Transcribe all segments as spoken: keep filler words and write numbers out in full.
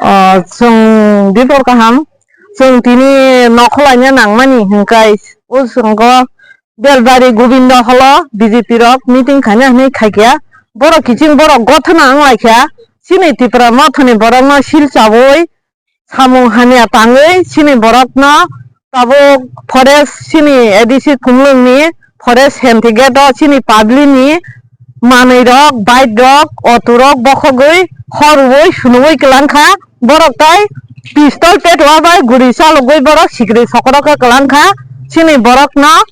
O, chwng bipor kaham, chwng tini nokholaina nangmani hwnkhe o chwngkho Belbari Gobindo holo B J P rok meeting khaina hinwi khaikha. Borok kiching borok gothana wnglaikha. Chini Tipra Mothani borokno sil chaui samung hamya tangwi chini borokno tabuk forest chini A D C Khumulwngni forest hem thwi gate o chini public ni manwi rok, bike rok, auto rok bokhogwi horwi sunuwi kwlangkha. Borok tai pistol petwa bai guri chalogwi borok sikiri sokorokhe kwlangkha. Chini borokno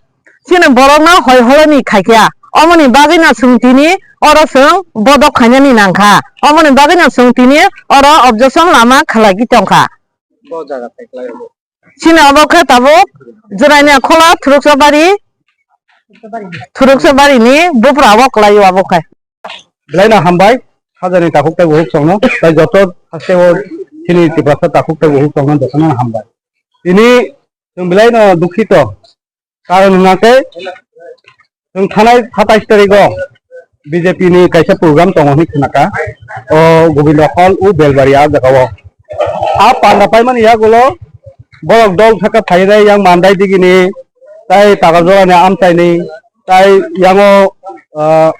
Chini borokno hoi holoni khaikha. Omoni bagwino chwng tini oro chwng bodok khainani nangkha. Omoni bagwino chwng tini oro objection lama khalaiwi tongkha. Bo jaga taiklai bo. Chini obo khe tabuk Jwraini Khola Thuruksa Bari, Thuruksa Barini bupra o kwlaio abo khe. Belai no hambai, hajani takhuk tei bukhuk songno, tai joto haste o chini Tiprasa takhuk tei bukhuk songno jotono hambai. Tini chwng belai no dukhito, karon hwnkhe chwng thanai satais tarikgo B J P ni kaisa program tongo hinwi khnakha, o Gobindo Hall o Belbari a jagao. A panda paimani yagulo borok dol saka phainai yang Mandai digini, tai Takarjorani amchaini, tai yango, ah,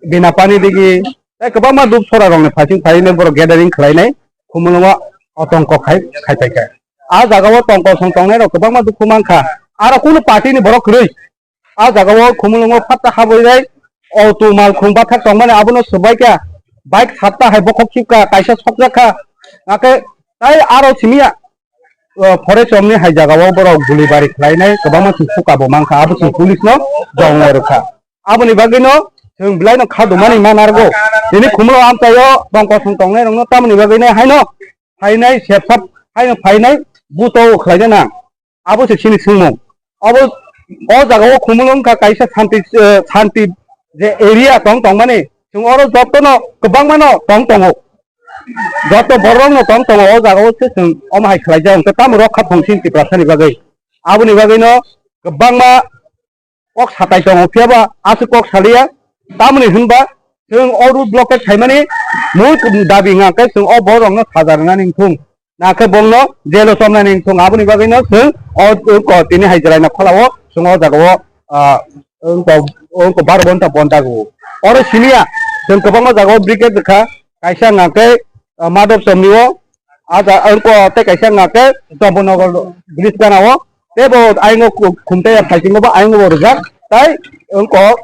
Binapani digi, tai kwbangma dup sora rokni phaising phainai borok gathering khlainai, Khumulwngo o tongkok khai, khai paikha. A jagao tongkol song tongnai rok kwbangma dukhu mankha. Aro kunu party ni borok kwrwi. A jagao Khumulwngo phatta habwi bai auto malkhung bathak tongmani abono swbaikha. Bike satta hai bokhok khibkha, kaisa sokjakha. Hakhe tai aro simiya, o, forest romni hai jagao borok guli bari khlainai kwbangma chwng suka bo mankha, abo chwng police no jongoi rwkha. Aboni bagwino chwng belai no kha dumani ma narwgo. Tini Khumulwng amchaio tongkol song tongnai rokno tamoni bagwino haino phainai sepsap haino phainai buto khlaina nang. Abo se chini swngmung. Abo o jaga o Khumulwng wngkha kaisa santi, eh, santi je area tong tongmani. Chwng oro jotono kwbangmano tong tongo. Joto borokno tong tongo o jaga o se chwng omo hai khlaijak hwnkhe tamo rok kha thong chini Tiprasani bagwi. Aboni bagwino kwbangma kok satai tongo, phiya ba aswk kok saliya. Tamoni hwnba chwng o road blockade khaimani mui dabi wngkha khe chwng o borok rokno saja rwnani wngthung, nakhe bongno jail o chomnani wngthung. Aboni bagwino chwng o, o tini hai Jwraini Khola o chwng o jaga o, ah, wngkha, wngkha baro ghonta bon dago. Oro simiya chwng kwbangma jaga o brigade rwkha, kaisa wngkha khe, ah, Madhab Chomni o, ah, ja, wngkha tei kaisa wngkha khe Chombonagar bridge gana o. Tei bo ayang o khu-, khumtai ya phaising bo ayang bo rijak. Tai wngkha,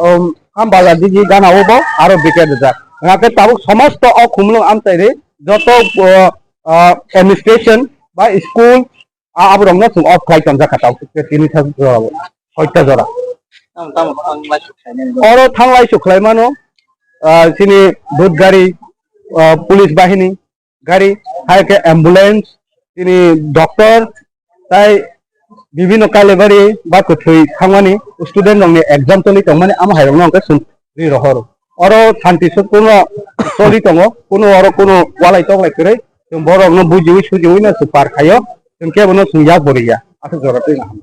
um, Ambala digi gana o bo aro brigade rijak. Wngkha khe tabuk somosto o Khumulwng amchai ri joto, uh, uh, administration ba school, a, aborokno chwng off khlai tonjak kha tabuk tini thang jora o, soita jora. Tamo, tamo, tamo, tamo, tamo. Oro thanglai su khlai mano, ah, chini dut gari, ah, police bahini, gari, hai khe ambulance, tini doctor, tai bibhinno kailebari ba kwthwi thangmani student rokni exam choli tongmani amo hai rokno hwnkhe chwng ri rohor. Oro santi sukno choli tongo, kuno oro kuno walai toklai kwrwi, chwng borokno bujiwi sujiwi no chwng par khaio, chwng kebono chwng yak bo riya, aswk jora twi naham.